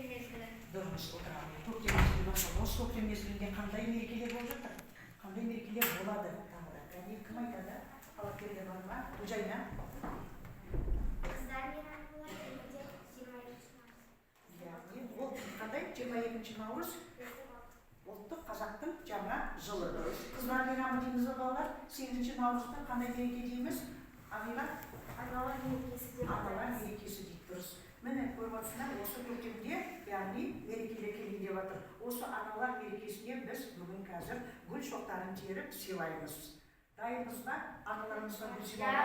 Көктем мезгілі. Дұрыс, отыра ғой. Көктем мезгілі басталды. Осы көктем мезгілінде қандай мерекелер болып жатыр? Қандай мерекелер болады тағы да? Кәне, кім айтады? Талапкерлер бар ма? Гүлжайна? Қыздар мейрамы болады, және де 22 наурыз. Яғни ол қандай? 22 наурыз ұлттық қазақтың жаңа жылы. Дұрыс. Қыздар мейрамы дейміз ба, балалар? 8 наурызда қандай мереке дейміз? Ағила? Аналар мерекесі деп Аналар атаймыз. мерекесі дейді, дұрыс. Міне, көріп отырсыңдар, осы көктемде, яғни мерекелер келейін деп жатыр. Осы аналар мерекесіне біз бүгін қазір гүл шоқтарын теріп сыйлаймыз. Дайынбыз ба аналарымызға гүл сыйлауға?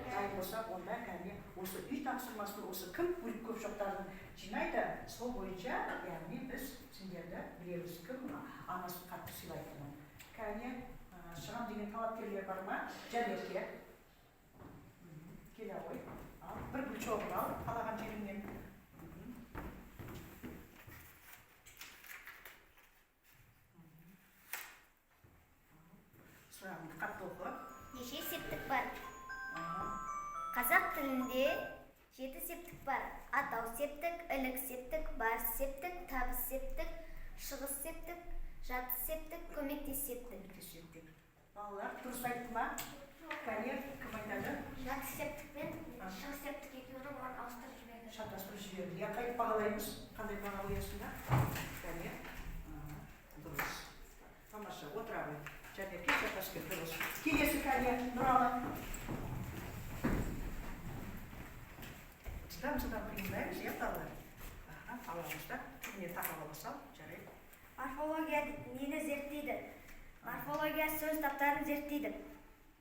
Дайын болсақ, онда кәне, осы үй тапсырмасын, осы кім гүл көп шоқтарын жинайды, сол бойынша, яғни біз сендерді білеміз, кім анасын қатты сыйлайтынын. Кәне, шығам деген талапкерлер бар ма? Жанерке. Келе ғой. Ал, бір гүл шоғын ал, қалаған жеріңнен. Сұрағыңды қатты оқы. Неше септік бар? Қазақ тілінде 7 септік бар. Атау септік, ілік септік, барыс септік, табыс септік, шығыс септік, жатыс септік, көмектес септік. Көмектес септік. Балалар, дұрыс айтты ма? Кәне, кім айтады? Жатыс септік пен шығыс септік екеуінің орнын ауыстырып жіберді. Шатастырып жіберді. Иә, қайтып бағалаймыз? Қандай баға қоясыңдар? Кәне. Дұрыс. Тамаша, отыра ғой. Жанерке шатасып кетті, дұрыс. Келесі, кәне, Нұралы. Жылдам жылдам қимылдаймыз, иә, балалар? Аха, аламыз да. Міне, тақап ала сал, жарайды. Морфология нені зерттейді? Морфология сөз таптарын зерттейді.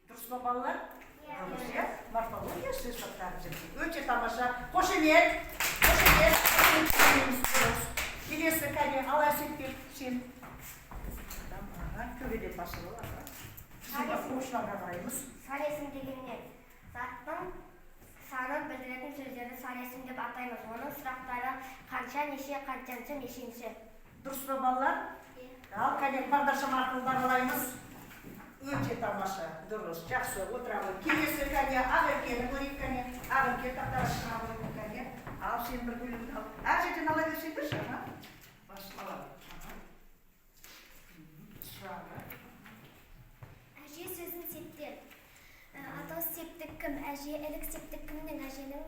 Дұрыс па, балалар? Дұрыс, иә? Морфология сөз таптарын зерттейді. Өте тамаша. Қошемет. Қошемет. Қошемет. Дұрыс. Келесі, кәне, ал, Әсетбек, сен. Аха, төбеден басып ал, аха. Біз оқушыларға қараймыз. Сан есім деген не? Заттың санын білдіретін сөздерді сан есім деп атаймыз. Оның сұрақтары қанша, неше, қаншаншы, нешінші. Дұрыс па, балалар? Ал, кәне, бағдаршам арқылы бағалаймыз. Өте тамаша, дұрыс, жақсы, отыра ғой. Келесі, кәне, Ақеркені көрейік, кәне. Ақерке тақтаға шыға ғой, кәне. Ал, сен бір гүліңді ал. Әр жерден ала берсеңдерші, аха. Басып ала. Аха. Сұрағы. Әже сөзін септер. Атау септік кім? Әже, ілік септік кімнің? Әженің,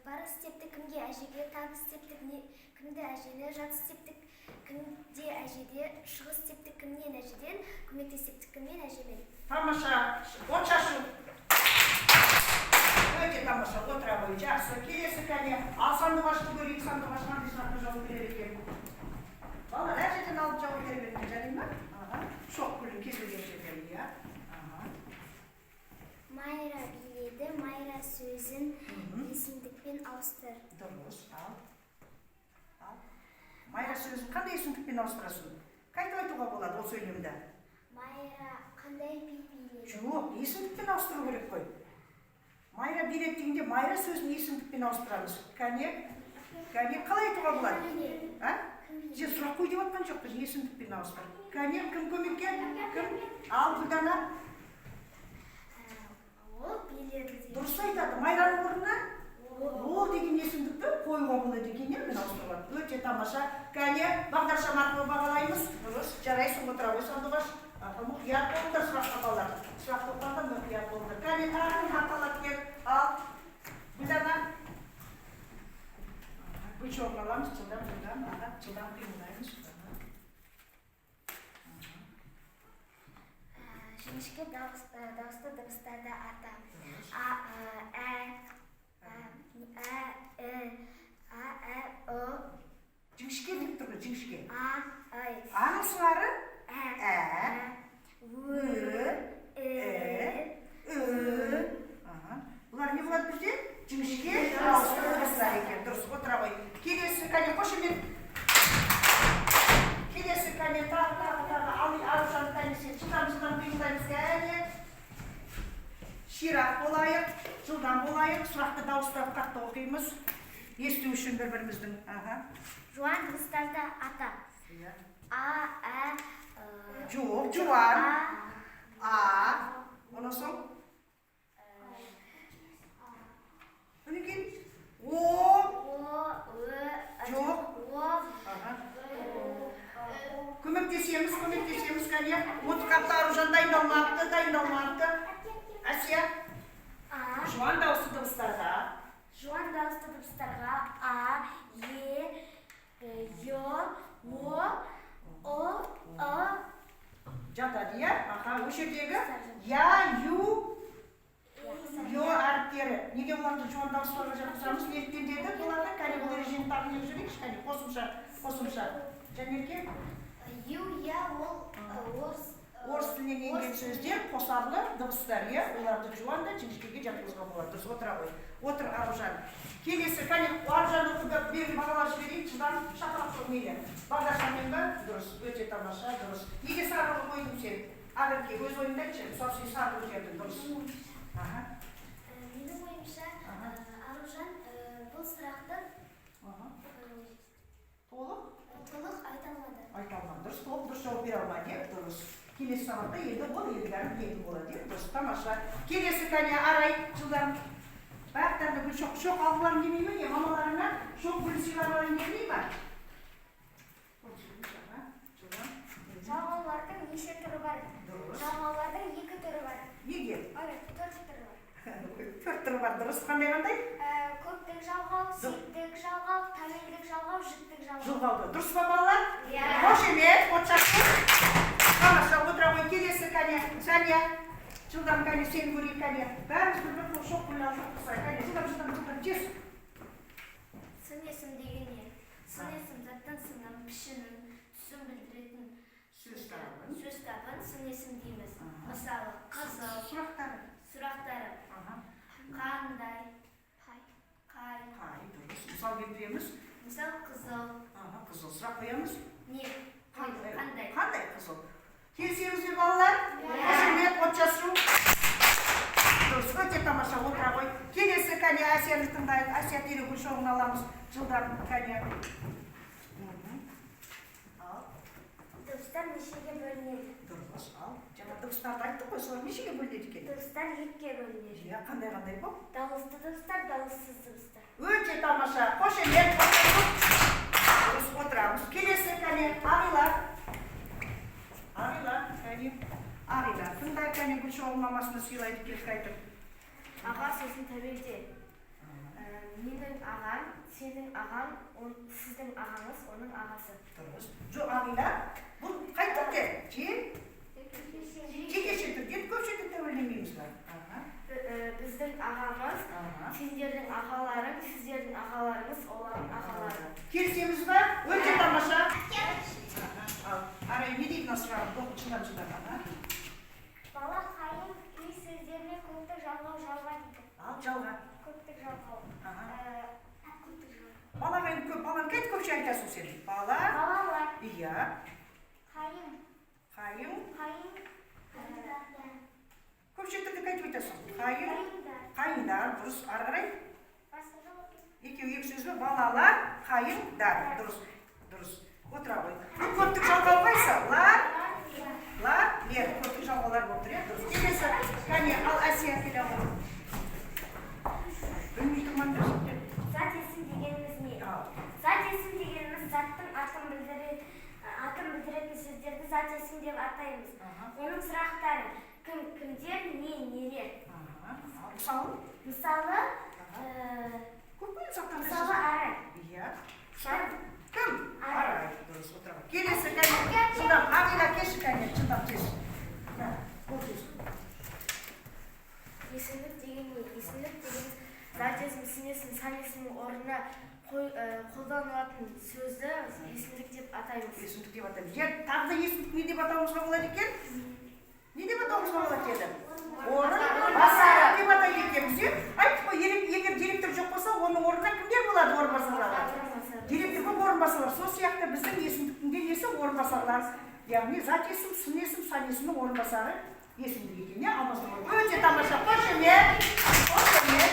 барыс септік кімге? Әжеге, табыс септік кімді? Әжені, жатыс септік кімде? Әжеде, шығыс септік кімнен? Әжеден, көмектес септік кіммен? Әжемен. Тамаша, от шашу. Өте тамаша, отыра ғой, жақсы. Келесі, кәне, ал, Сандуғашты көрейік, Сандуғаш қандай сұраққа жауап берер екен? Балалар, әр жерден алып жауап бере беріңдер, жарай ма? Аха, шоқ гүлін кез келген жерден, иә. Аха. Майра биледі, Майра сөзін есімдікпен ауыстыр. Дұрыс, ал. Ал. Майра сөзін қандай есімдікпен ауыстырасың? Қайтып айтуға болады ол сөйлемді? Майра қандай би биледі? Жоқ, есімдікпен ауыстыру керек қой. Майра биледі дегенде Майра сөзін есімдікпен ауыстырамыз. Кәне, кәне, қалай айтуға болады? А? Сен сұрақ қой деп жатқан жоқпыз, есімдікпен ауыстыр. Кәне, кім көмекке? Кім? Ал, Гүлдана. Ол биледі деген. Дұрыс айтады. Майраның орнына ол деген есімдікті қоюға болады екен, иә, мен ауыстыруға. Өте тамаша. Кәне, бағдаршам арқылы бағалаймыз. Дұрыс, жарайсың, отыра ғой, Сандуғаш. Аха, мұқият болыңдар сұраққа, балалар. Сұрақты оқығанда мұқият болыңдар. Кәне, тағы кім талапкер? Ал, Гүлдана. Гүл шоғын аламыз, жылдам, жылдам, аха, жылдам қимылдаймыз. Жіңішке дауысты дыбыстарды ата. А, ә, ә, ә, а, ә, о. Жіңішке деп тұр ғой, жіңішке. А, ай. Аның сыңары? Ә, Ә, Ө, Ö, Ү. Аха. Бұлар не болады бізде? Жіңішке дауысты дыбыстар екен. Дұрыс, отыра ғой. Келесі, кәне, қошемет. Келесі, кәне, тағы, тағы, тағы. Ал, Аружан, кәне, сен жылдам, жылдам қимылдаймыз, кәне. Ширақ болайық, жылдам болайық. Сұрақты дауыстап қатты оқимыз. Есту үшін бір-біріміздің. Аха. Жуан дыбыстарды ата. Иә. А, ә, Жоқ, жуан. А, А. Онан соң? Одан кейін О. О, Ö, Жоқ. А, Е, Й, О, Ұ, Ы. Жатады, иә? Аха, осы жердегі я, ю, ё әріптері. Неге оларды жуан дауыстыларға жатқызамыз? Неліктен дедік оларды? Кәне, бұл ережені тағы не жіберейікші, кәне, қосымша, қосымша. Жанерке? Ю, Я, ол орыс. Орыс тілінен енген сөздер, қосарлы дыбыстар, иә? Оларды жуан да жіңішкеге жатқызуға болады. Дұрыс, отыра ғой. Отыр, Аружан. Келесі, кәне, Аружанды оқуды белгілі бағалап жіберейік, жылдам, шапалақ қой, мейлі. Бағдаршаммен ба? Дұрыс, өте тамаша, дұрыс. Неге сарыны қойдың сен? Ақерке, өз ойыңды айтшы. Мысалы, сен сарыны жібердің, дұрыс. Аха. Менің ойымша, Аружан бұл сұрақты Толық? толық айта алмады. Айта алмады. Дұрыс, толық дұрыс жауап бере алмады, иә? Дұрыс. Келесі сабақта енді ол елгәрі білетін болады, иә? Дұрыс, тамаша. Келесі, кәне, Арай, жылдам. Барлықтарына гүл шоқ, шоқ алғыларың келмей ме, не? Мамаларыңа шоқ гүл сыйлағыларың келмей ме? Жылдам. Жалғаулардың неше түрі бар? Дұрыс. Жалғаулардың екі түрі бар. Неге? Ой, төрт түрі бар. Төрт түрі бар, дұрыс. Қандай қандай? Көптік жалғау, септік жалғау, тәуелдік жалғау, жіктік жалғау. Жалғауды. Дұрыс па, балалар? Иә. Қошемет, от шақты. Тамаша, отыра ғой. Келесі, кәне, Сәния. Жылдам, кәне, сені көрейік, кәне. Бәріміз бір-бір қол шоқ гүл алып қысайық. Кәне, жылдам, жылдам, жылдам, тез. Сын есім деген не? Сын есім заттың сынын, пішінін, түсін білдіретін Сөз табын. Сөз табын сын есім дейміз. Мысалы, қызыл. Сұрақтары. Сұрақтары. Қандай? Қай. Қай. Қай, дұрыс. Мысал келтіреміз. Мысал, қызыл. Аха, қызыл. Сұрақ қоямыз. Не? Қандай? Қандай? Қандай қызыл? Келісеміз бе, балалар? Иә. Қошемет, от шашу. Дұрыс, өте тамаша, отыра ғой. Келесі, кәне, Әсияны тыңдайық. Әсия, дереу гүл шоғын аламыз. Жылдам, кәне. Ал, Дыбыстар нешеге бөлінеді? дұрыс, ал. Жаңа дыбыстарды айттық қой, солар нешеге бөлінеді екен? Дыбыстар екіге бөлінеді. Иә, қандай қандай бұл? Дауысты дыбыстар, дауыссыз дыбыстар. Өте тамаша. Қошемет, от шашу. Дұрыс, отырамыз. Келесі, кәне, Ағила. Ағила, кәне. Ағила, тыңдай, кәне, гүл шоғын мамасына сыйлайды, келіп қайтып. Аға сөзін тәуелде. Менің ағам, сенің ағаң, сіздің ағаңыз, оның ағасы. Дұрыс. Жоқ, Ағила, бұл қай түрде? Жекеше түрде, көпше түрде тәуелдемейміз ба? Аха. Біздің ағамыз, сендердің ағаларың, сіздердің ағаларыңыз, олардың ағалары. Келісеміз ба? Өте тамаша. Ал, Арай, не дейді мына сұрағын? Оқы, жылдам, жылдам. Аха. Бала қайың үй сөздеріне көптік жалғау жалға дейді. Ал, жалға. Көптік жалғау. Аха. Көптік жалғау. Бала қайың көп, баланы қайтіп көпше айтасың сен? Бала. Балалар. Иә. Қайың. Қайың. Қайың. Көпше түрде қайтіп айтасың? Қайың. Қайыңдар. Қайыңдар, дұрыс. Ары қарай. Басқа жоқ. Екеуі екі сөз бе? Балалар, қайыңдар. Дұрыс. Дұрыс. Отыра ғой. Бұл көптік жалғау қайсы? Лар, лар, лер. Көптік жалғаулар болып тұр, иә? Дұрыс. Келесі, кәне, ал Әсия келе ғой. Білмей тұрмаңдар сендер. Зат есім дегеніміз не? Ал, Зат есім дегеніміз заттың атын білдіретін сөздерді зат есім деп атаймыз. Аха. Оның сұрақтары кім, кімдер, не, нелер. Аха. Ал, мысалы? Мысалы, Аха. Көп қой заттар. мысалы Арай. Иә. Кім? Арай. Арай. Дұрыс, отыра ғой. Келесі, кәне, жылдам. Ағила, келші, кәне, жылдам, тез. Мә, бол тез. Есімдік деген не? Есімдік деген зат есім, сын есім, сан есімнің орнына қолданылатын сөзді есімдік деп атаймыз. Есімдік деп атаймыз. Иә, тағы да есімдік не деп атауымызға болады екен? Не деп атауымызға болады еді? Орынбасары деп атайды екенбіз, иә? Айттық қой, егер директор жоқ болса, оның орнына кімдер болады орынбасарлар? Директор болып орынбасарлар. Сол сияқты біздің есімдіктің де несі орынбасарлар. Яғни зат есім, сын есім, сан есімнің орынбасары есімдік екен, иә? Алмастыру. Өте тамаша. Қошемет. Қошемет.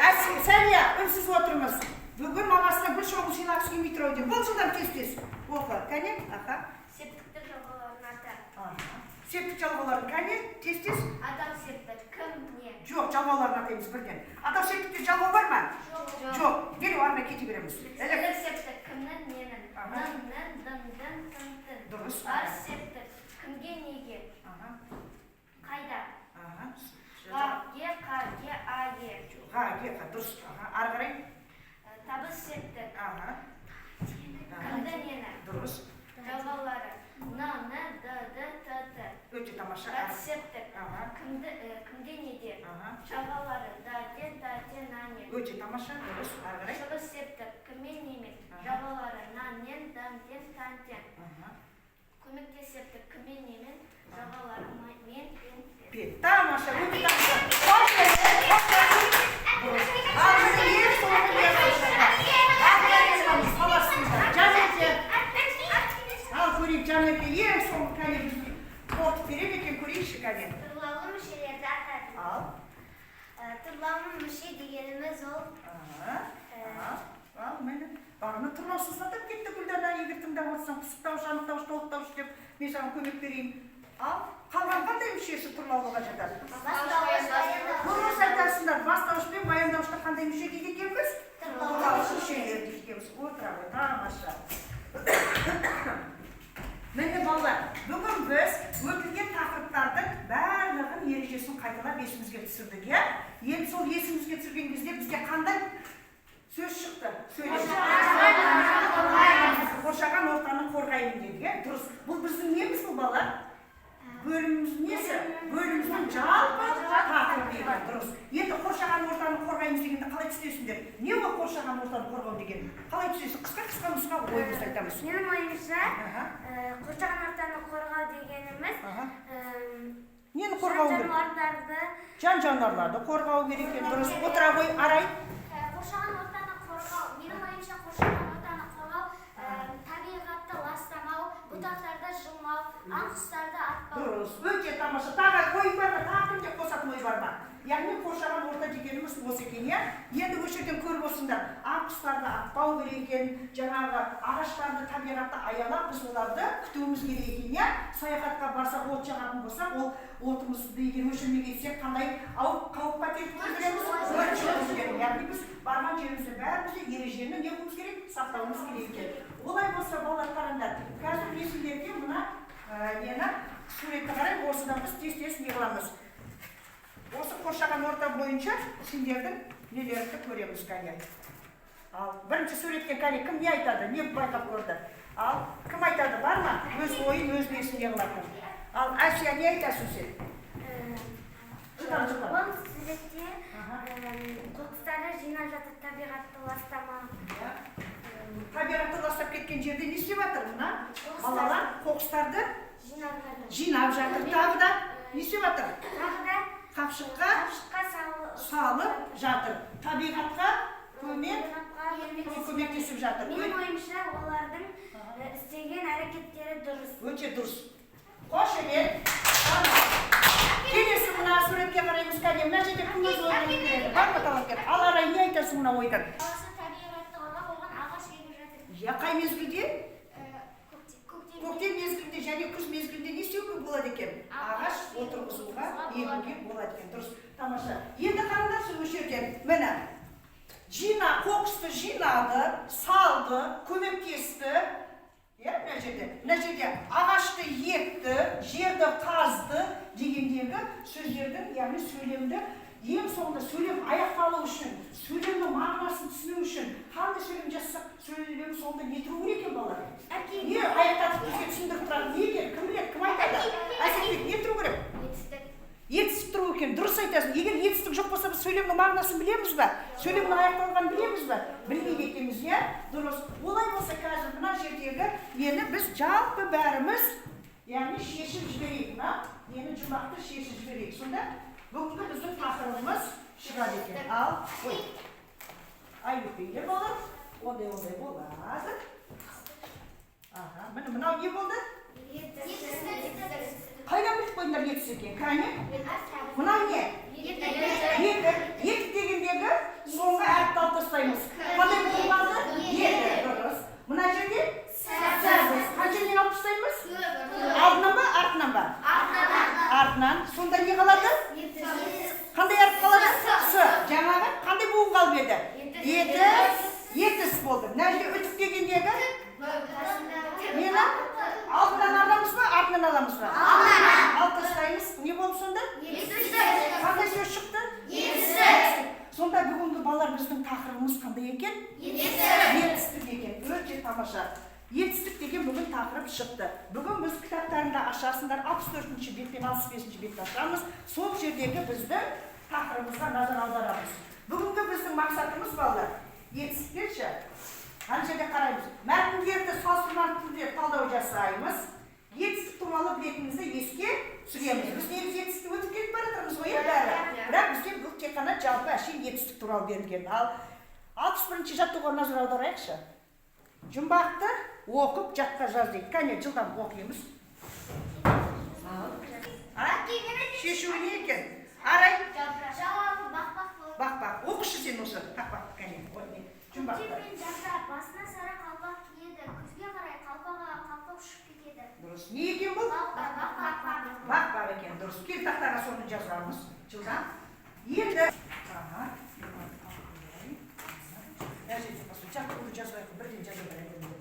Ал, Сәния, үнсіз отырмыз. Бүгін мамасына гүл шоғын сыйлағысы келмей тұр ау деймін. Бол, жылдам, тез-тез. Оқы, кәне, аха. Септікті жалғауларын ата. Аха. Септік жалғауларын, кәне, тез-тез. Атау септік кім, не? Жоқ, жалғауларын атаймыз бірден. Атау септікте жалғау бар ма? Жоқ. Жоқ. Дереу арна кете береміз. Ілік септік кімнің, ненің? Аха. Ның, нін, дың, дін, тың, тін. Дұрыс. Бар септік кімге, неге? Аха. Қайда? Аха. Ға, Ге, Қа, Ге, А, Е. Ға, ге, қа, дұрыс. Аха, ары қарай. Табыс септік. Аха. Кімді, нені? Дұрыс. Жалғаулары. Н, Н, Д, Д, Т, Т. Өте тамаша. Жатыс септік. Аха. Кімді, кімде, неде? Аха. Жалғаулары. Да, де, та, те, на, не. Өте тамаша, дұрыс. Ары қарай. Шығыс септік. Кіммен, немен? Аха. Жалғаулары. Нан, нен, дан, ден, тан, тен. Аха. Көмектес септік. Кіммен, немен? Жалғаулары. Мен, пен, пен. Пен. Тамаша, өте тамаша. Қош келдің, қош келдің. Дұрыс. Ал міне ең соңғы не саласыңдар. Жанерке. Ал көрейік, Жанерке ең соңғы кәне бізге қорытып береді екен, көрейікші кәне. Тұрлаулы мүшелерді атады. Ал. Тұрлаулы мүше дегеніміз ол Аха. Ал, ал, міне. Бағана тұрлаусыз атап кетті Гүлдана, егер тыңдап отырсаң, пысықтауыш, анықтауыш, толықтауыш деп мен саған көмек берейін. Ал, қалған қандай мүшесі тұрлаулыға жатады? бастауыш, баяндауыш. Дұрыс айтасыңдар, бастауыш пен баяндауышта қандай мүше дейді екенбіз? Тұрлаулы мүшелер дейді екенбіз. Отыра ғой, тамаша. Міне балалар, бүгін біз өтілген тақырыптардың барлығын ережесін қайталап есімізге түсірдік, иә? Енді сол есімізге түсірген кезде бізде қандай сөз шықты? Сөйлем. Қоршаған ортаны қорғаймын дедік, иә? Дұрыс. Бұл біздің неміз бұл балалар? Бөліміміздің несі? Бөліміміздің жалпы тақырыбы екен, дұрыс. Енді қоршаған ортаны қорғаймыз дегенді қалай түсінесіңдер? Не ол қоршаған ортаны қорғау деген? Қалай түсінесің? Қысқа-қысқа нұсқа ойымызды айтамыз. Менің ойымша, Аха. қоршаған ортаны қорғау дегеніміз Аха. Нені қорғау керек? жануарларды Жан жануарларды қорғау керек екен, дұрыс. Отыра ғой, Арай. Қоршаған ортаны қорғау, менің ойымша, қоршаған ортаны қорғау табиғатты ластамау, бұтақтарды жұлмау, аң құстарды атпау. Дұрыс, өте тамаша. Тағы ой бар ма? Тағы кімде қосатын ой бар ма? Яғни қоршаған орта дегеніміз осы екен, иә? Енді осы жерден көріп отырсыңдар, аң құстарды атпау керек екен, жаңағы ағаштарды, табиғатты аялап, біз оларды күтуіміз керек екен, иә? Саяхатқа барсақ, от жағатын болсақ, ол отымызды егер өшірмей кетсек, қандай қауіп қатер тудырамыз? Өрт шығуымыз керек. Яғни біз барған жерімізде бәріміз де ережені не қылуымыз керек? Сақтауымыз керек екен. Олай болса, балалар, қараңдар, қазір ресімдерге мына нені суретті қарай, осыдан біз тез-тез не қыламыз? Осы қоршаған орта бойынша сендердің нелеріңді көреміз кәне. Ал, бірінші суретке кәне кім не айтады, не байқап көрді? Ал, кім айтады, бар ма? Өз ойын өз несінде қылатын. Ал, Әсия, не айтасың сен? Жұтам, жұтам. Ол суретте Аха. қоқыстарды жинап жатыр, табиғатты ластамау. Иә. Табиғатты ластап кеткен жерде не істеп жатыр мына? Балалар қоқыстарды Жинап жатыр. жинап жатыр. Тағы да не істеп жатыр? Тағы да Қапшыққа қапшыққа салып жатыр. Табиғатқа көмектесіп көмектесіп жатыр. Менің ойымша, олардың істеген әрекеттері дұрыс. Өте дұрыс. Қошемет. Келесі мына суретке қараймыз кәне. Мына жерде кім өз ойын береді? Бар ма талапкер? Ал, Арай, не айтасың мына ойдан? Баласы табиғатты қорғап, оған ағаш егіп жатыр. Иә, қай мезгілде? Көктем. Көктем мезгілінде және күз мезгілінде не істеуге болады екен? Ағаш отырғызуға, егуге болады екен. Дұрыс, тамаша. Енді қараңдаршы осы жерден. Міне, жина, қоқысты жинады, салды, көмектесті. Иә, мына жерде. Мына жерде ағашты екті, жерді қазды дегендегі сөздердің, яғни сөйлемді ең соңында сөйлем аяқталу үшін, сөйлемнің мағынасын түсіну үшін қандай сөйлем жазсақ, сөйлем соңында не тұру керек екен, балалар? Не аяқтатып бізге түсіндіріп тұрады? Не екен? Кім біледі? Кім айтады? Әсетбек, не тұру керек? Етістік. Етістік тұру екен. Дұрыс айтасың. Егер етістік жоқ болса, біз сөйлемнің мағынасын білеміз ба? Сөйлемнің аяқталғанын білеміз ба? Білмейді екенбіз, иә? Дұрыс. Олай болса, қазір мына жердегі нені біз жалпы бәріміз, яғни шешіп жіберейік, мына нені, жұмақты шешіп жіберейік. Сонда бүгінгі біздің тақырыбымыз шығады екен. Ал, ой, айып етпеңдер, балалар. Ондай болады. Аха, міне, мынау не болды? Қайдан біліп қойдыңдар етіс екен? Кәне? Мынау не? Екі. Екі дегендегі соңғы әріпті алып тастаймыз. Қандай буын қалды? Екі. Дұрыс. Мына жерде сәбіз. Қай жерден алып тастаймыз? Алдынан ба, артынан ба? Артынан. Сонда не қалады? Қандай әріп қалады? С. Жаңағы қандай буын қалып еді? Еті. Етіс болды. Мына жерде үтік дегендегі нені? Алдынан аламыз ба, артынан аламыз ба? Алып тастаймыз. Не болды сонда? Етістік. Қандай сөз шықты? Етістік. Сонда бүгінгі балалар, біздің тақырыбымыз қандай екен? Етістік. Етістік екен. Өте тамаша. Етістік деген бүгін тақырып шықты. Бүгін біз кітаптарында ашасыңдар, 64-ші бет пен 65-ші бетті ашамыз. Сол жердегі біздің тақырыбымызға назар аударамыз. Бүгінгі біздің мақсатымыз, балалар, етістіктерші. Ана жерде қараймыз. Мәтіндерді салыстырмалы түрде талдау жасаймыз. Етістік туралы білетінімізді еске түсіреміз. Біз негізі етістікті өтіп кетіп бара жатырмыз ғой, иә, бәрі. Бірақ бізге бұл тек қана жалпы әшейін етістік туралы берілген. Ал 61-ші жаттығуға назар аударайықшы. Жұмбақты оқып жатқа жаз дейді. Кәне, жылдам оқимыз. А? Шешуі не екен? Арай? Жауабы бақпақ болады. Бақпақ. Оқышы сен осы тақпақты, кәне. Ой, не, жұмбақты. Көктем мен жазда басына сары қалпақ киеді. Күзге қарай қалпағы қалқып ұшып кетеді. Дұрыс. Не екен бұл? Бақпақ. Бақпақ екен, дұрыс. Кел, тақтаға соны жазамыз. Жылдам. Енді. Аха. Мына жерде басып, жаттығуды жазбай ақ, бірден жаза беремін.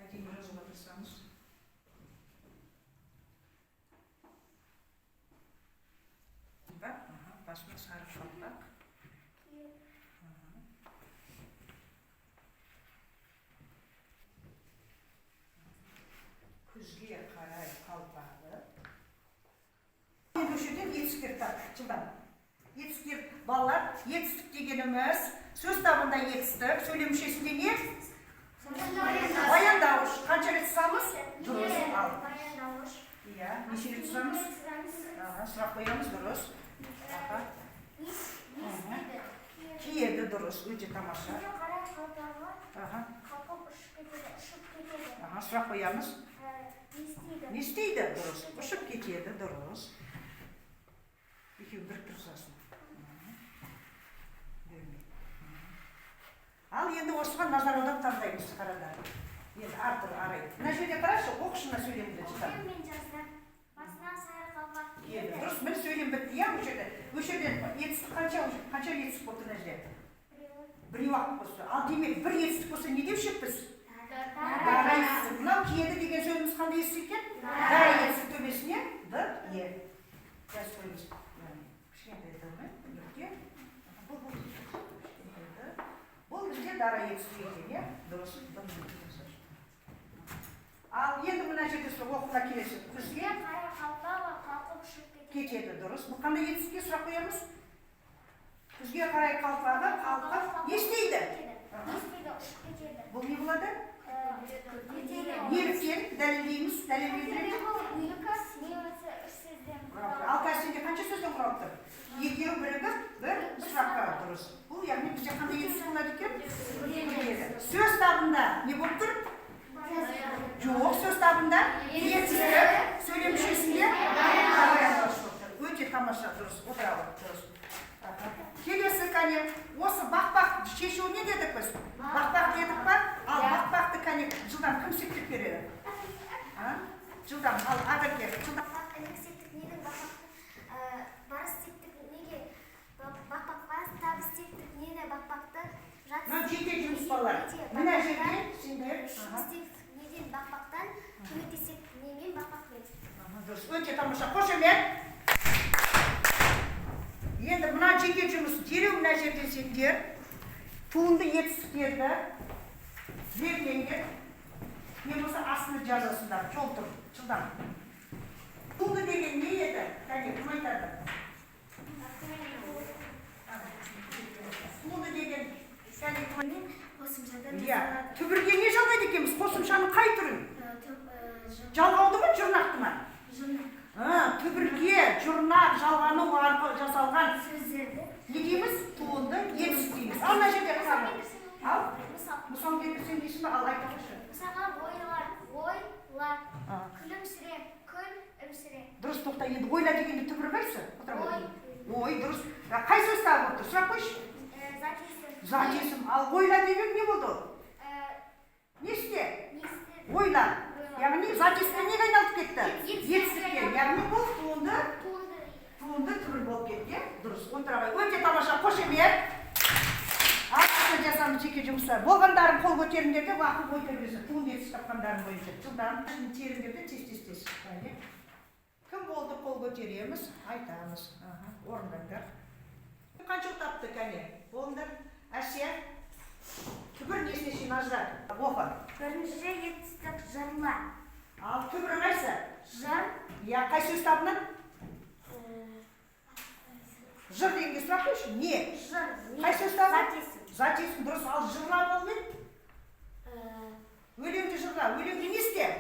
Әдемі жазуға тырысамыз. Ба? Аха, басына сары қалпақ. Киеді. Күзге қарай қалпағы. Енді осы жерден етістіктер тап, жылдам. Етістіктер, балалар, етістік дегеніміз сөз табында етістік, сөйлем мүшесінде не? Баяндауыш. Қанша рет сызамыз? Дұрыс. Ал. Баяндауыш. Иә, неше рет сызамыз? Аха, сұрақ қоямыз, дұрыс. Аха. Не істейді? Киеді, дұрыс, өте тамаша. Күзге қарай қалпағы Аха, қалқып ұшып кетеді. Ұшып кетеді. аха, сұрақ қоямыз. Не істейді? Не істейді? Дұрыс. Ұшып кетеді, дұрыс. Екеуін біріктіріп салсын. Бөлмей. Ал енді осыған назар аударып таңдаймыз, қараңдар. Енді Артур, арай. Мына жерде қарашы, оқышы мына сөйлемді. Көктем мен жазда басына сары қалпақ Киеді. киеді. Дұрыс, міне сөйлем бітті, иә, осы жерде. Осы жерде етістік қанша, қанша етістік болды мына жерде? Біреуі. Біреу ақ болса. Ал демек, бір етістік болса не деуші едік біз? Дара. Дара етістік. Мынау киеді деген сөзіміз қандай етістік екен? Дара етістік, төбесіне д, е. Жазып қойыңыз. Яғни, кішкентай д ма? Нүкте. Бұл кішкентай д. Бұл бізде дара етістік екен, иә? Дұрыс. Д нүкте жасашы. Ал енді мына жерде сол оқуға келесі. Күзге Күзге қарай қалпағы қалқып ұшып кетеді. кетеді, дұрыс. Бұл қандай етістікке сұрақ қоямыз? Күзге қарай қалпағы қалқып не істейді? Не істейді? Ұшып кетеді. Бұл не болады? Кетеді. Неліктен дәлелдейміз, дәлел келтіреміз. Бұл екі немесе үш сөзден Құралып тұр. Ал қазір сенде қанша сөзден құралып тұр? Екеуі бірігіп, бір сұраққа, дұрыс. Бұл яғни бізде қандай етістік болады екен? Күрделі. Сөз табында не болып тұр? Жоқ, сөз табында етістік, сөйлем мүшесінде баяндауыш болып тұр. Өте тамаша, дұрыс. Отыра ғой, дұрыс. Аха. Келесі, кәне, осы бақпақ шешуі не дедік біз? Бақпақ дедік па? Ал бақпақты, кәне, жылдам кім септеп береді? А? Жылдам, ал Ақерке, жылдам. Бақпақ ілік септік ненің бақпақты, барыс септік неге бақпаққа, табыс септік нені бақпақты, жат Мынау жеке септік жұмыс, балалар. неге Мына бақпақтан, жерде сендер. жұмыс септік неден бақпақтан, көмектесек немен бақпақпен. Аха, дұрыс, өте тамаша. Қошемет. Енді мына жеке жұмыс дереу мына жерде сендер туынды етістіктерді белгілеңдер. Не болса астына жазасыңдар. Жол тұр, жылдам. Туынды деген не еді? Кәне, кім айтады? Туынды деген, кәне, кім Мен қосымшадан Иә, жасалады. түбірге не жалғайды екенбіз? Қосымшаның қай түрін? Жалғауды ма, жұрнақты ма? Жұрнақ. А, түбірге жұрнақ жалғану арқылы жасалған Сөздерді. не дейміз? Туынды етістік дейміз. Ал мына жерде қысқа. Ал Мысал. мысал келтірсем дейсің ба? Ал айта қойшы. Мысалға, ойлар, ойла, А. күлімсіре, күл, імсіре. Дұрыс, тоқта, енді ойла дегенде түбірі қайсы? Отыра ғой. Ой. Ой, дұрыс. А, қай сөз тағы болып тұр? Сұрақ қойшы. Зат есім. Зат есім. Ал ойла деген не болды ол? Не істе? Не істе? Ойла. Ойла. Яғни зат есімге неге айналып кетті? Етістікке. Етістікке. Яғни бұл туынды Туынды. Туынды түбір болып кетті, иә? Дұрыс. Отыра ғой. Өте тамаша, қошемет. Алғашқы жасамыз жеке жұмыстар. Болғандарың қол көтеріңдер де, уақыт көтеріңдер. Туынды етіс тапқандарың бойынша. Жылдам. Теріңдер де, тез, тез, тез. Әне. Кім болды, қол көтереміз, айтамыз. Аха, орындаңдар. Қанша тапты, кәне? Болыңдар. Әсия, түбір несіне шейін ажырат? Оқы. Бірінші етістік жырла. Ал түбірі қайсы? Жыр. Иә, қай сөз табынан? Жыр дегенге сұрақ қойшы. Не? Жыр. Не? Қай сөз табы? Зат есім. Зат есім, дұрыс. Ал жырла болып еді? Өлеңді жырла. Өлеңді не істе?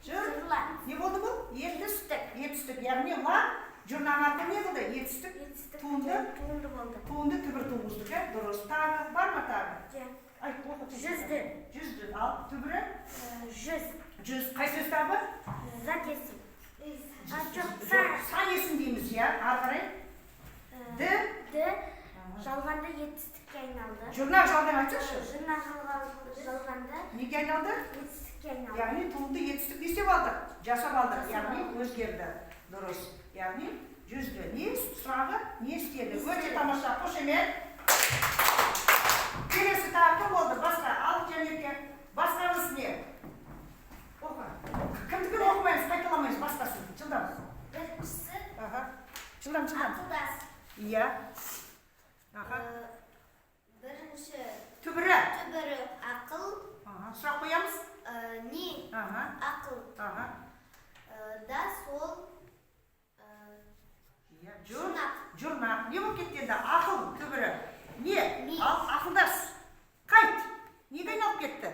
Жыр. Жырла. Не болды бұл? Етістік. Етістік. Яғни ла жұрнақ арқылы не қылды? Етістік. Етістік Туынды. Туынды болды. Туынды түбір туғыздық, иә? Дұрыс. Тағы бар ма тағы? Иә. Айт, оқы. Жүзді. Жүзді. Ал түбірі? Жүз. Жүз. Қай сөз табы? Зат есім. А, жоқ, Жоқ, сан есім дейміз, иә? Ары қарай. Ді. Ді жалғанды етістікке айналды. Жұрнақ жалған айтсайшы. Жұрнақ жалғанды Неге айналды? етістікке айналды. Яғни туынды етістік не істеп алдық? Жасап алдық. Яғни өзгерді. Дұрыс. Яғни жүзді. Не сұрағы не істеді? Өте тамаша. Қошемет. Келесі тағы кім болды? Басқа. Ал Жанерке. Басқамыз не? Оқы. Кімдікін оқымаймыз, қайталамаймыз. Басқасын. Жылдам. Біріншісі Аха. Жылдам, жылдам. ақылдас. Иә. Аха. Бірінші Түбірі. түбірі ақыл. Аха. Сұрақ қоямыз. Не Аха. ақыл Аха. Да сол Иә. Жұрнақ. Жұрнақ. Не болып кетті енді? Ақыл түбірі. Не? Не. Ал ақылдас. Қайт. Неге айналып кетті?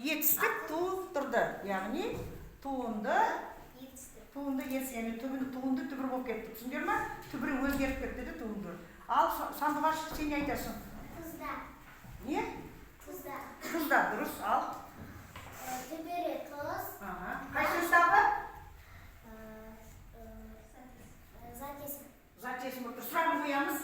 Етістік туындырды. Яғни туынды, етістік. туынды етістік, яғни түбін, туынды түбір болып кетті. Түсіндіңдер ма? Түбірі өзгеріп кетті де туынды. Ал Сандуғаш, сен не айтасың? Тұзда. Не? Тұзда. Тұзда, дұрыс. Ал. Түбірі тұз. Аха. Қай сөз тағы? Зат есім. Зат есім болып тұр. Сұрағын қоямыз.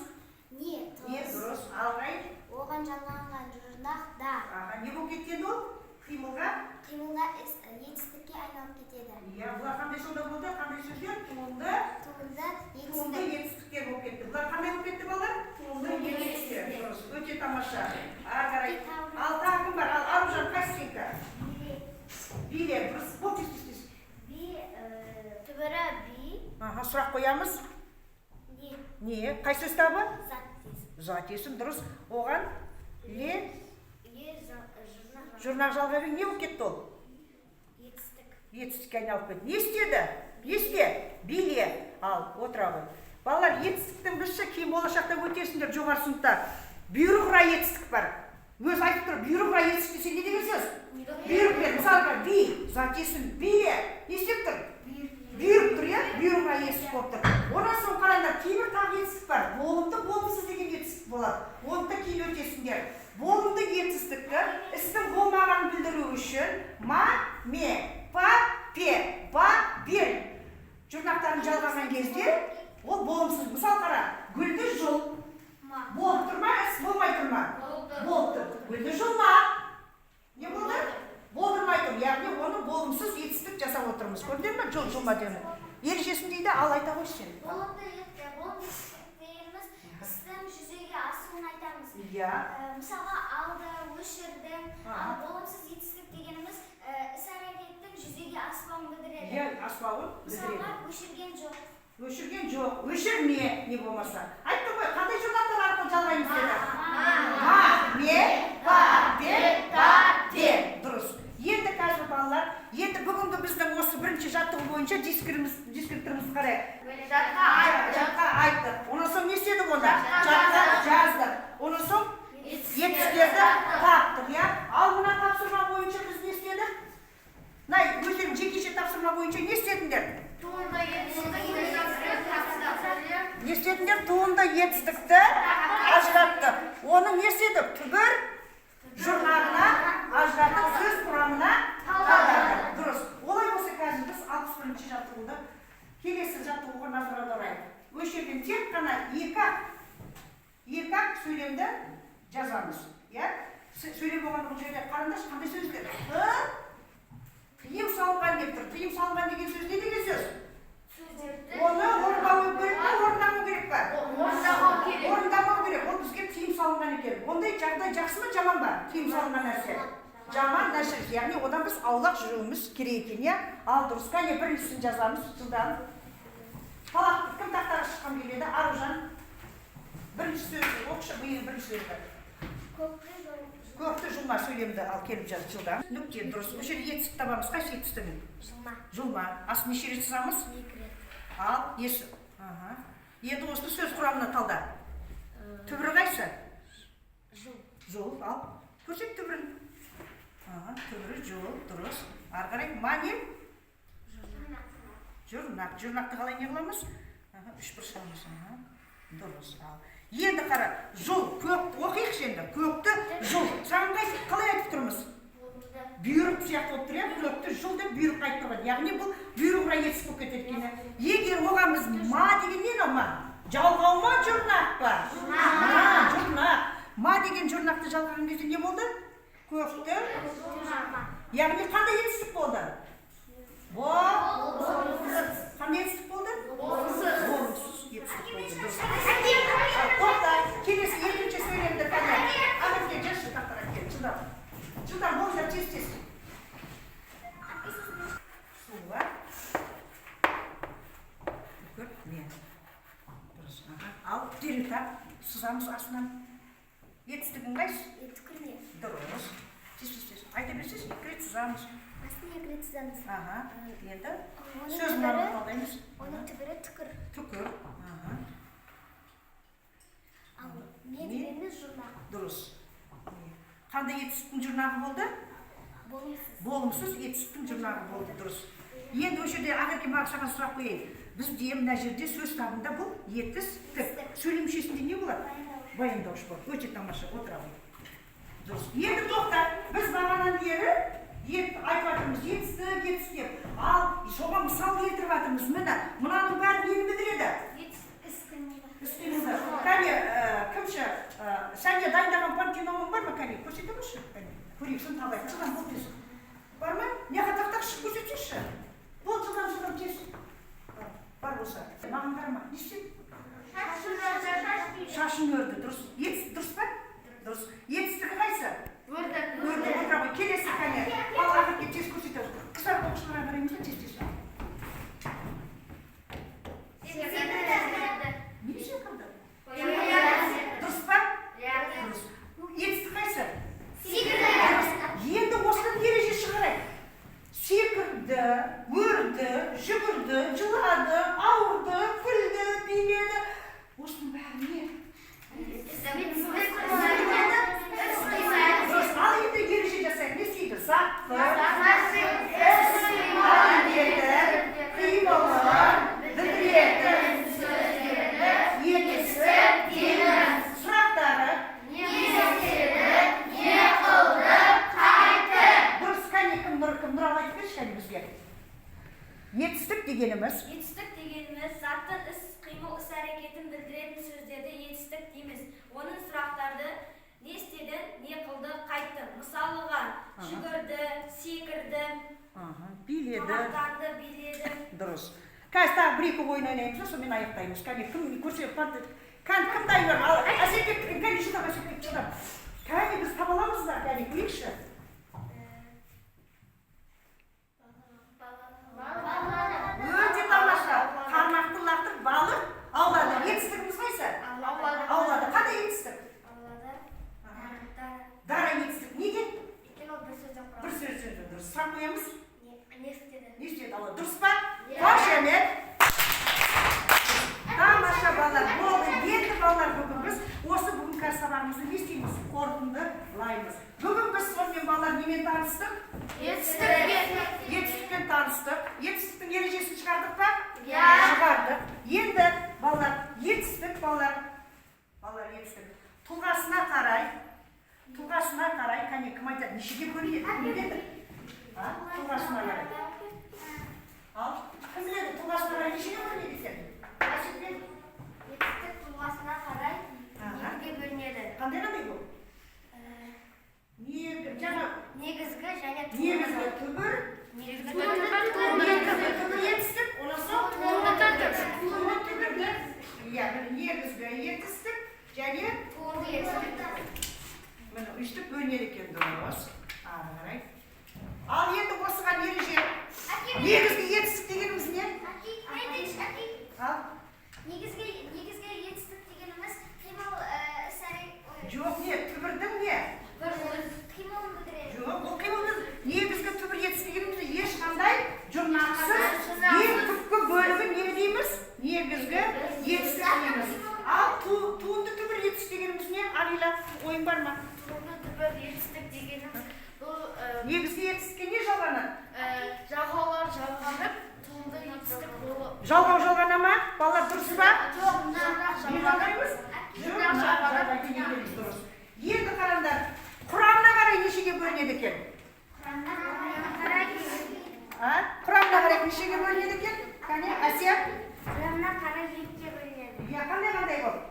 Не Не, тұз. дұрыс. Ал қай? Оған жалғанған жұрнақ да. Аха. Не болып кетті енді ол? Қимылға. Қимылға етістікке айналып кетеді. Иә, бұлар қандай сонда болды? Қандай сөздер? Туынды. Туынды Туынды етістік. етістіктер болып кетті. Бұлар қандай болып кетті, балалар? Туынды етістіктер. Дұрыс. Өте тамаша. Ары қарай. Ал тағы кім бар? Ал Аружан, қайсы сенікі? Биле. Дұрыс. Бол, тез, тез, тез. Би, түбірі би. Аха, сұрақ қоямыз. Не? Не? Қай сөз табы? Зат есім. Зат есім, дұрыс. Оған ле Е жұрнақ жұрнақ жалғап не болып кетті ол? етістік. Етістікке айналып кетті. Не істеді? Не істе? Биле. Ал, отыра ғой. Балалар, етістіктің бізше кейін болашақта өтесіңдер жоғары сыныпта. Бұйрық рай етістік бар. Өзі айтып тұр, бұйрық рай етістік десе не деген сөз? Бұйрық бер. Мысалға, би, зат есім, биле. Не істеп тұр? Бұйрық тұр, иә? Бұйрық рай етістік болып тұр. Одан соң қараңдар, кейбір тағы етістік бар. Болымды, болымсыз деген етістік болады. Оны да кейін өтесіңдер. Болымды етістікті істің болмағанын білдіру үшін ма, ме, па, пе, ба, бер жұрнақтарын жалғаған кезде ол болымсыз. Мысал қара, гүлді жұл. Болып тұр ма, іс болмай тұр ма? Болып тұр. Гүлді жұлма. Не болды? Болдырмай тұр. Яғни оны болымсыз етістік жасап отырмыз. Көрдіңдер ме? Жұл, жұлма деген. Ережесін дейді, ал айта қойшы сен. Болымды етістік дегеніміз істің жүзеге асуын айтамыз. Иә. Мысалға, алды, өшірді. Ал болымсыз етістік дегеніміз іс әрекеттің жүзеге аспауын білдіреді. Иә, аспауын білдіреді. Мысалға, өшірген жоқ. Өшірген жоқ, өшірме, не болмаса. Айттым ғой, қандай жұрнақтар арқылы жалғаймыз деді? Ма, ме, па, пе, та, те. Дұрыс. Енді қазір балалар, енді бүгінгі біздің осы бірінші жаттығу бойынша дескрипторымызды қарайық. Жатқа айттық. Жатқа айттық. Онан соң не істедік онда? Жатқа жаздық. Онан соң етістіктерді таптық, иә? Ал мына тапсырма бойынша біз не істедік? Мына өздерің жекеше тапсырма бойынша не істедіңдер? Туынды етістікті. Не істедіңдер? Туынды етістікті ажыраттық. Оны не істедік? Түбір жұрнағына ажыратып, сөз құрамына талдадық. Дұрыс. Олай болса қазір біз 61-ші жаттығуды, келесі жаттығуға назар аударайық. Осы жерден тек қана екі ақ сөйлемді жазамыз. Иә? Сөйлем болғанда бұл жерде қараңдаршы қандай сөздер? Тыйым салынған деп тұр. Тыйым салынған деген сөз не деген сөз? Оны орындау керек пе, орындамау Нашар, яғни одан біз аулақ жүруіміз керек екен, иә? Ал дұрыс, кәне біріншісін жазамыз, жылдам. Талақ, кім тақтаға шыққан келеді? Аружан. Бірінші сөзді оқышы, биыл бірінші сөзді. Көкті жұлма сөйлемді ал келіп жаз, жылдам. Нүкте, дұрыс. Бұл жерде етістік табамыз. Қайсы етістігін? Жұлма. Жұлма. Астын неше рет сызамыз? 2 рет. Ал, есі. Аха. Енді осыны сөз құрамына талда. Түбірі қайсы? Жул. Жол, ал. Көрсет түбірін. Аха, түбірі жол, дұрыс. Ары қарай ма не? Жұрнақ. Жұрнақты қалай не қыламыз? Аха, үш бұрышламыз. Аха. Дұрыс, ал. Енді қара, жол, көк, оқиықшы енді. Көкті жол. Саған қалай айтып тұрмыз? Бұйрық сияқты болып тұр, иә? Көкті жол деп бұйрық айтып тұрған. Яғни бұл бұйрық орай етістік болып кетеді екен. Егер оған біз ма деген не мынау ма? Жалғау ма, жұрнақ па? Ма, жұрнақ. Ма деген жұрнақты жалғаған кезде не болды? Көкті. Яғни қандай етістік болды? Қандай етістік болды? Болымсыз. Болымсыз етістік болды. Дұрыс. Тоқта, келесі екінші сөйлемді қане. Ақерке, жазшы тақтаға кел, жылдам. Жылдам, болыңдар, тез, тез. Суға. Үкір, не? Дұрыс, аха. Ал, дереу тап, сызамыз астынан. Етістігің қайсы? Түкірме. Дұрыс. Тез, тез, тез. Айта берсеңші, екі рет сызамыз. Астын 2 рет сызамыз. Аха, енді Оның сөз түбірі, мынаны талдаймыз. оның түбірі түкір. Түкір. Аха. Ал ме Не? дегеніміз жұрнақ. Дұрыс. Қандай етістіктің жұрнағы болды? Болымсыз. Болымсыз етістіктің жұрнағы болды, дұрыс. Енді осы жерде Ақерке, маған саған сұрақ қояйын. Бізде мына жерде сөз табында бұл етістік. Сөйлем мүшесінде не болады? Баяндауыш болады. Өте тамаша, отыра ғой. Дұрыс. Енді тоқта, біз бағанадан бері айтып жатырмыз, етістік, етістік деп. Ал соған мысал келтіріп жатырмыз. Міне, мынаның бәрі нені білдіреді? Іс-қимылды. Кәне, кімші, Сәния дайындаған пантеномың бар ма, кәне? Көрсете қойшы, кәне. Көрейік, соны табайық. Жылдам, бол тез. Бар ма? Мына тақтақ шығып көрсетсеңші. Бол, жылдам, жылдам, тез. Бар болса. Маған қарама. Не істеді? Шашын өрді, дұрыс. Етіс, дұрыс па? Дұрыс. Етістігі қайсы? Өрді. Өрді, отыра ғой. Келесі кәне. Ал Ақерке тез көрсетеді. Қыздар оқушыларға қараймыз ба, тез, тез. Не секірді? Дұрыс па? Дұрыс. Етістік қайсы? Дұрыс. Енді осыдан ереже шығарайық. Секірді, өрді, жүгірді, жылады, ауырды, күлді, биледі. Осының бәрі не? Дұрыс. Ал енді ереже жасайық. Не істейді? Затты, іс, әрекеті, қимылын білдіретін етістік дейміз. Сұрақтары дұрыс. Кәне, кім Нұр, кім Нұрал айтып берші кәне бізге. Етістік дегеніміз? Етістік дегеніміз заттың іс қимыл іс әрекетін білдіретін сөздерді етістік дейміз. Оның сұрақтарды не істеді, не қылды, қайтты. Мысалыға жүгірді, секірді, Биледі. Тамақтанды, биледі. Дұрыс. Қазір тағы бір екі ойын ойнаймыз да, сонымен аяқтаймыз. Кәне, кім көрсе, кәне, кім дайын бар? Ал, Әсетбек, кәне, жылдам, Әсетбек, жылдам. Кәне, біз таба аламыз ба? Кәне, көрейікші. Өте тамаша. Қармақты лақтырып, балық аулады. Етістігіміз қайсы? Аулады. Қандай етістік? Аулады. Дара етістік. Неге? Өйткені ол бір сөзден Бір сөзден дұрыс. Сұрақ қоямыз. Не істеді? Не істеді аулады? Дұрыс па? Қошемет. Тамаша, балалар. Болды. Енді балалар, бүгін біз осы бүгінгі қазір сабағымызды не істейміз? Қорытындылаймыз. Бүгін біз сонымен, балалар, немен таныстық? Етістікпен таныстық. Етістіктің ережесін шығардық па? Иә. Шығардық. Енді балалар, етістік, балалар, балалар, етістік тұлғасына қарай, тұлғасына қарай, кәне, кім айтады, нешеге бөлінеді? Кім біледі? А? Тұлғасына қарай. Ал, кім біледі, тұлғасына қарай нешеге бөлінеді екен? Әсетбек? Етістік тұлғасына қарай Аха. екіге бөлінеді. Қандай қандай бұл? Не, жаңа Негізгі және негізгі түбір, Негізгі негізгі түбір етістік, одан соң Туынды түбір. туынды түбірді, иә, міне, негізгі етістік және Туынды етістік. Міне, өйстіп бөлінеді екен, дұрыс. Ары қарай. Нешеге бөлінеді екен? Кәне, Әсия? Құрамына қарай екіге бөлінеді. Иә, қандай-қандай болып?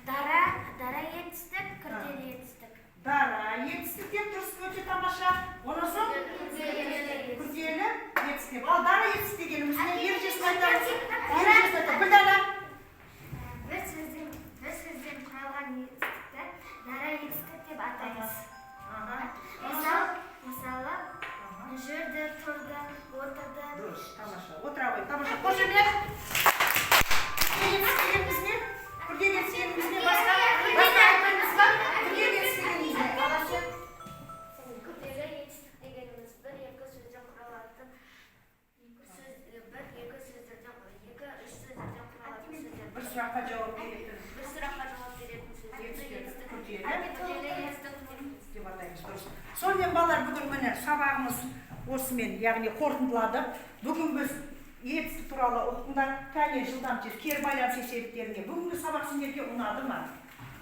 Дара етістік, күрделі етістік. Дара етістік деп дұрыс, өте тамаша. Онан соң күрделі етістік. Ал дара етістік дегеніміз не? Ережесін айтамыз. Ережесін айтамыз. Гүлдана. Бір сөзден құралған етістікті дара етістік деп атаймыз. Мысалы, жүрді, тұрды, отырды. Дұрыс, тамаша. Отыра ғой, тамаша. Қошемет. Күрделі етістік дегеніміз не? Күрделі етістік дегеніміз не? Басқа? Басқа айтпаймыз ба? Күрделі етістік дегеніміз не? Ал, Әсия? Күрделі етістік дегеніміз бір-екі сөзден құралатын бір-екі сөздерден құралатын сөздер. Бір сұраққа жауап беретін. Бір сұраққа жауап беретін сөздерді Етістіктерді етістік күрделі күрделі етістік деп атаймыз, дұрыс. Сонымен, балалар, бүгін міне сабағымыз осымен, яғни қорытындыладық. Бүгін біз етістік туралы ұқтыңдар. Кәне, жылдам тез кері байланыс есептеріне. Бүгінгі сабақ сендерге ұнады ма?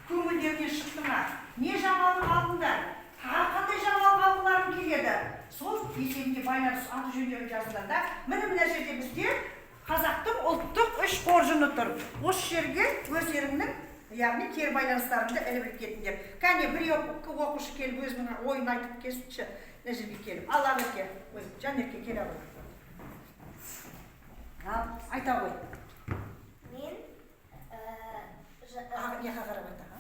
Көңілдеріңнен шықты ма? Не жаңалық алдыңдар? Тағы қандай жаңалық алғыларың келеді? Сол есебіне байланыс аты жөндерін жазыңдар да. Міне, мына жерде бізде қазақтың ұлттық үш қоржыны тұр. Осы жерге өздеріңнің, яғни кері байланыстарыңды іліп іліп кетіңдер. Кәне, бір оқушы келіп өзінің ойын айтып келсінші, мына жерге келіп. Ал, Ақерке, ой, Жанерке, келе ғой. Ал, айта ғой. Мен Жаққа қарап айта. А?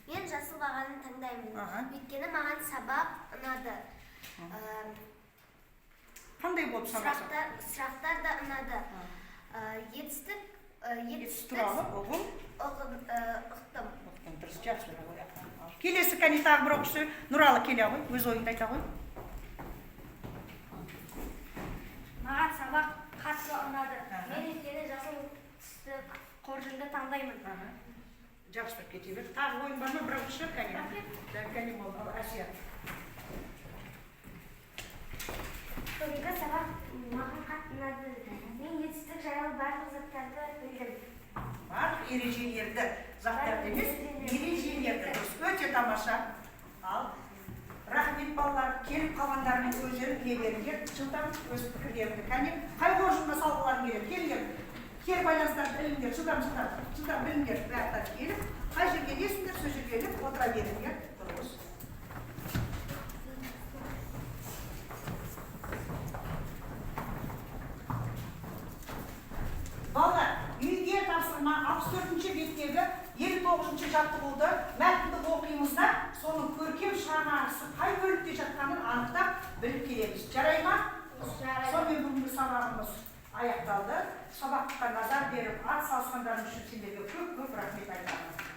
Мен жасыл бағаны таңдаймын. Аха. Өйткені маған сабақ ұнады. Қандай болып сабақ? Сұрақтар да ұнады. Етістік Етістік етістік туралы ұғым. Ұқтым. Ұқтым, дұрыс, жақсы. Келесі, кәне, тағы бір оқушы. Нұралы, келе ғой, өз ойыңды айта ғой. Маған сабақ қатты ұнады. Аха. Мен өйткені жасыл түсті қоржынды таңдаймын. Аха. Жабыстырып кете бер. Тағы ойын бар ма? Бір оқушы, кәне. Кәне, болды. Ал, Әсия. Бүгінгі сабақ маған қатты ұнады. Мен етістік жайлы барлық заттарды білдім. Барлық ережелерді, заттарды емес, ережелерді. Дұрыс, өте тамаша. Ал, рахмет, балалар, келіп қалғандарының өздерің іле беріңдер. Жылдам өз пікірлеріңді. Кәне, қай қоржынға салғыларың келеді? Келіңдер. Кері байланыстарды іліңдер, жылдам, жылдам, жылдам біліңдер. Бәрі келіп, қай жерге ілесіңдер, сол жерге іліп отыра беріңдер. Дұрыс. Балалар, үйге тапсырма 64-ші беттегі 59-шы жаттығуды, мәтінді оқимыз да, соның көркем шығармасы қай бөлікте жатқанын анықтап біліп келеміз. Жарай ма? Сонымен бүгінгі сабағымыз аяқталды. Сабаққа назар беріп, ат салысқандарың үшін сендерге көп-көп рахмет айтамын.